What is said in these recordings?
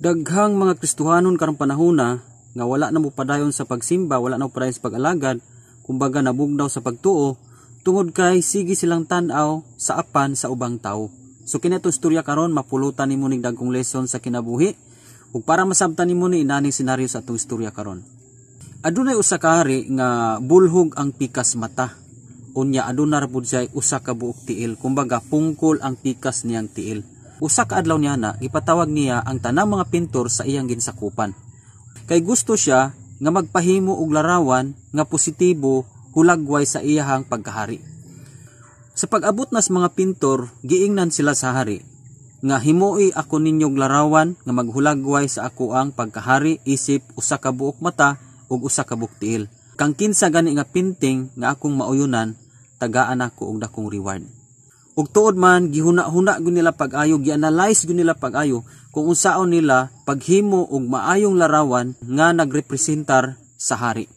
Daghang mga Kristohanon karong panahona nga wala na mopadayon sa pagsimba, wala na mopadayon sa pag-alagad, kumbaga nabugnaw sa pagtuo, tungod kay sige silang tan-aw sa apan sa ubang tawo. So kini atong istorya karon, mapulutan nimo ning dagkong lesson sa kinabuhi. Ug para masabtan nimo ni inaning senaryo sa atong istorya karon. Adunay usa ka hari nga bulhog ang pikas mata. Unya aduna ra pud siya usa ka buok tiil, kumbaga pungkol ang pikas niyang tiil. Usa ka adlaw niya na gipatawag niya ang tanang mga pintor sa iyang ginsakupan. Kay gusto siya nga magpahimo og larawan nga positibo hulagway sa iyahang pagkahari. Sa pag-abot nas mga pintor, giingnan sila sa hari nga himoi ako ninyog larawan nga maghulagway sa ako ang pagkahari isip usa ka buok mata ug usa ka buok tiil. Kang kinsa gani nga painting nga akong mauyunan, tagaan ako og dakong reward. Ug tuod man gihuna-huna gyud nila pag-ayo, gi-analyze gyud nila pag-ayo kung unsaon nila paghimo og maayong larawan nga nagrepresentar sa hari.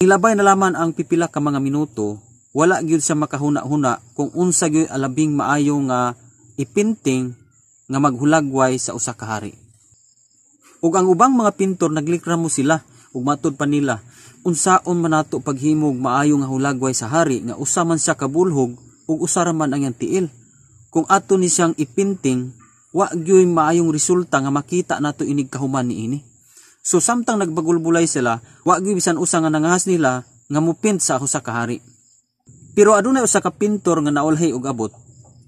Nilabay na laman ang pipila ka mga minuto, wala gyud siya makahuna-huna kung unsa gyud alabing maayo nga ipinting nga maghulagway sa usa ka hari. Ug ang ubang mga pintor naglikramo sila ug matud pa nila, unsaon man nato paghimog maayo nga hulagway sa hari nga usa man siya kabulhog ug usa ra man ang iyang tiil? Kung ato ni siyang ipinting, wa gyud maayong resulta nga makita nato inig kahuman niini. So samtang nagbagulbulay sila, wa gyud bisan usa nga nangahas nila nga mupint sa usa ka hari. Pero adunay usa ka pintor nga naulhi og abot.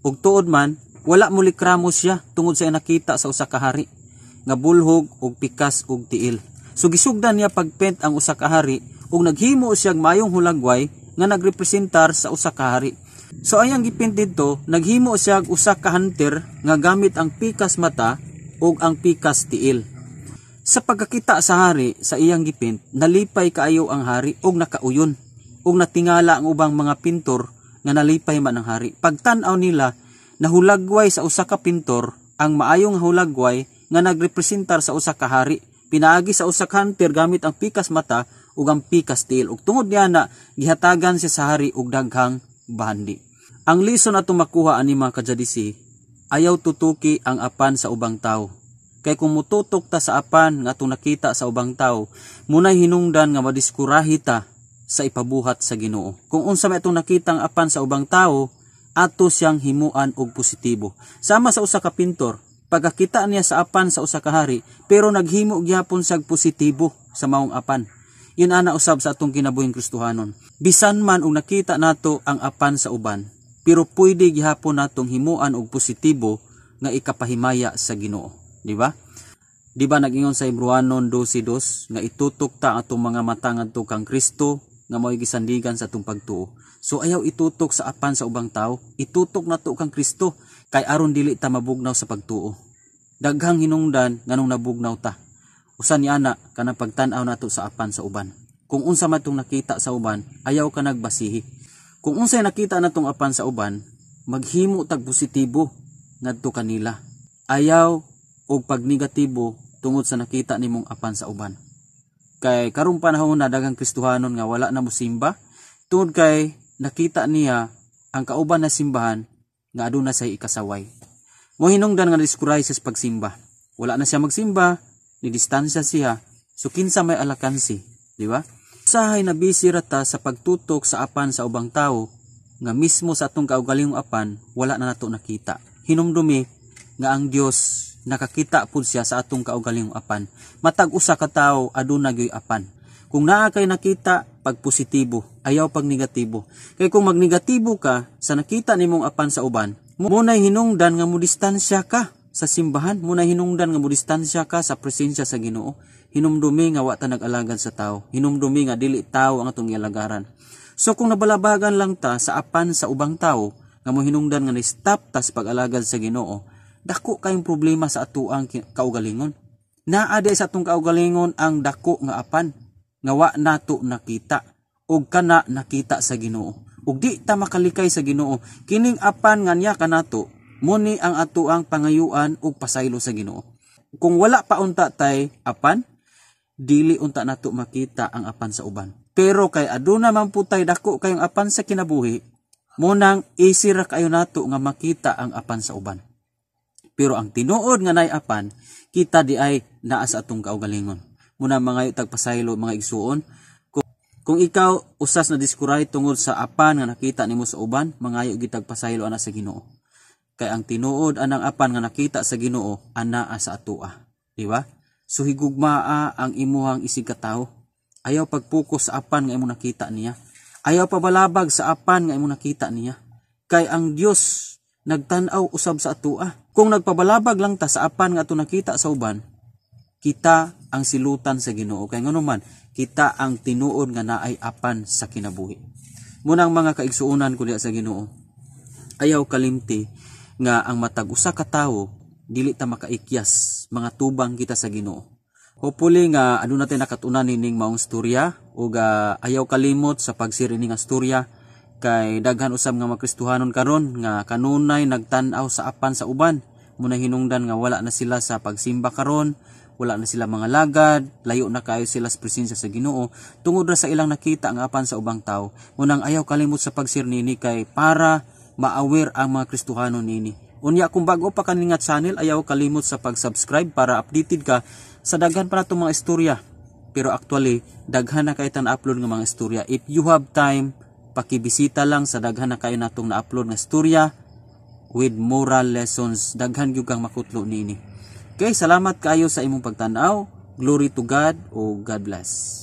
Ug tuod man, wala mo likramo siya tungod sa nakita sa usa ka hari nga bulhog og pikas og tiil. So gisugdan niya pagpaint ang usa ka hari ug naghimo siya maayong hulagway nga nagrepresentar sa usa ka hari. So ayang gipaint didto, naghimo siya usa ka hunter nga gamit ang pikas mata ug ang pikas tiil. Sa pagkakita sa hari sa iyang gipaint, nalipay kaayo ang hari ug nakauyon. Ug natingala ang ubang mga pintor nga nalipay man ang hari. Pagtan-aw nila, nahulagway sa usa ka pintor ang maayong hulagway nga nagrepresentar sa usa ka hari pinaagi sa usa ka hunter gamit ang pikas mata ug ang pikas tiil. Ug tungod niya na gihatagan siya sa hari og daghang bahandi. Ang lesson atong makuha ani, mga kajadisi, ayaw tutuki ang apan sa ubang tao. Kay kung mututok ta sa apan nga atong nakita sa ubang tao, munay hinungdan nga madiskurahi ta sa ipabuhat sa Ginoo. Kung unsa may atong nakita ang apan sa ubang tao, ato siyang himuan og positibo. Sama sa usa ka pintor, pagkakita niya sa apan sa usa ka hari, pero naghimo gyapon siya positibo sa maong apan. Yun ana usab sa atong kinabuhing Kristohanon. Bisan man og nakita nato ang apan sa uban, pero pwede gihapon natong himuan og positibo nga ikapahimaya sa Ginoo, di ba? Di ba nag-ingon sa Hebrewanon 12:2 nga itutok ta atong mga mata ngadto kang Kristo nga mao'y gisandigan sa atong pagtuo? So ayaw itutok sa apan sa ubang tao, itutok nato kang Kristo kay aron dili ta mabugnaw sa pagtuo. Daghang hinungdan nganong nabugnaw ta. Usa ni ana kanang pagtan-aw nato sa apan sa uban. Kung unsa man tong nakita sa uban, ayaw ka nagbasihi. Kung unsay nakita natong apan sa uban, maghimo tag positibo ngadto kanila. Ayaw og pagnegatibo tungod sa nakita nimong apan sa uban. Kay karong panahon na daghang Kristohanon nga wala na mosimba tungod kay nakita niya ang kauban na simbahan nga aduna say ikasaway. Mo hinungdan nga discourage sa pagsimba. Wala na siya magsimba, ni distansya siya. So kinsa may alakansi, di ba? Sahay na busy ra ta sa pagtutok sa apan sa ubang tao nga mismo sa atong kaugalingong apan wala na nato nakita. Hinumdumi nga ang Dios nakakita pud siya sa atong kaugalingong apan. Matag usa ka tawo aduna gyoy apan. Kung naa kay nakita, pag positibo, ayaw pag negatibo. Kay kung magnegatibo ka sa nakita nimong apan sa uban, munay hinungdan nga mo distansya ka sa simbahan, munay hinungdan nga mo distansya ka sa presensya sa Ginoo. Hinumdumi nga wa ta nag-alagad sa tao. Hinumdumi nga dili tao ang atong gialagaran. So kung nabalabagan lang ta sa apan sa ubang tao nga mo hinungdan nga ni-stop ta sa pag-alagad sa Ginoo, dako kayong problema sa atuang kaugalingon. Naa di sa atong kaugalingon ang dako nga apan nga wa nato nakita ug kana nakita sa Ginoo. Ug di ta makalikay sa Ginoo. Kining apan nga niya kanato, muni ang atuang pangayuan ug pasaylo sa Ginoo. Kung wala pa unta tay apan, dili unta nato makita ang apan sa uban. Pero kay aduna man pud tay dako kayong apan sa kinabuhi, munang easy ra kayo nato nga makita ang apan sa uban. Pero ang tinuod nga nay apan, Kita di ay naa sa atong kaugalingon. Muna mga tagpasaylo, mga igsuon. Kung ikaw usas na diskuray tungod sa apan nga nakita nimo sa uban, mangayo gitag pasaylo ana sa Ginoo. Kay ang tinuod anang apan nga nakita sa Ginoo anaa sa atoa, di ba? So higugmaa ang imuhang isig katawo. Ayaw pagpokus sa apan nga imong nakita niya. Ayaw pabalabag sa apan nga imong nakita niya. Kay ang Dios nagtan-aw usab sa atoa. Kung nagpabalabag lang ta sa apan nga ato nakita sa uban, kita ang silutan sa Ginoo. Kay ngano man, kita ang tinuod nga naay apan sa kinabuhi. Munang mga kaigsuonan ko diha sa Ginoo, ayaw kalimti nga ang matag usa ka tawo dili ta makaikyas, mga tubang kita sa Ginoo. Hopefully nga ano natin nakatunan nining maong storya ug ayaw kalimot sa pag-share ini nga storya kay daghan usab nga mga Kristohanon karon nga kanunay nagtan-aw sa apan sa uban. Muna hinungdan nga wala na sila sa pagsimba karon, wala na sila mga lagad, layo na kayo sila sa presensya sa Ginoo tungod ra sa ilang nakita nga apan sa ubang tawo. Munang ayaw kalimot sa pag-share nini kay para ma-aware ang mga Kristohanon nini. Unya kung bago pa kani nga channel, ayaw kalimot sa pag-subscribe para updated ka sa daghan pa natong mga istorya. Pero actually, daghan na kay tan upload nga mga istorya. If you have time, pakibisita lang sa daghan na kayo natong na-upload nga istorya with moral lessons. Daghan gyud kang makutlo niini. Okay, salamat kaayo sa imong pagtan-aw. Glory to God o God bless.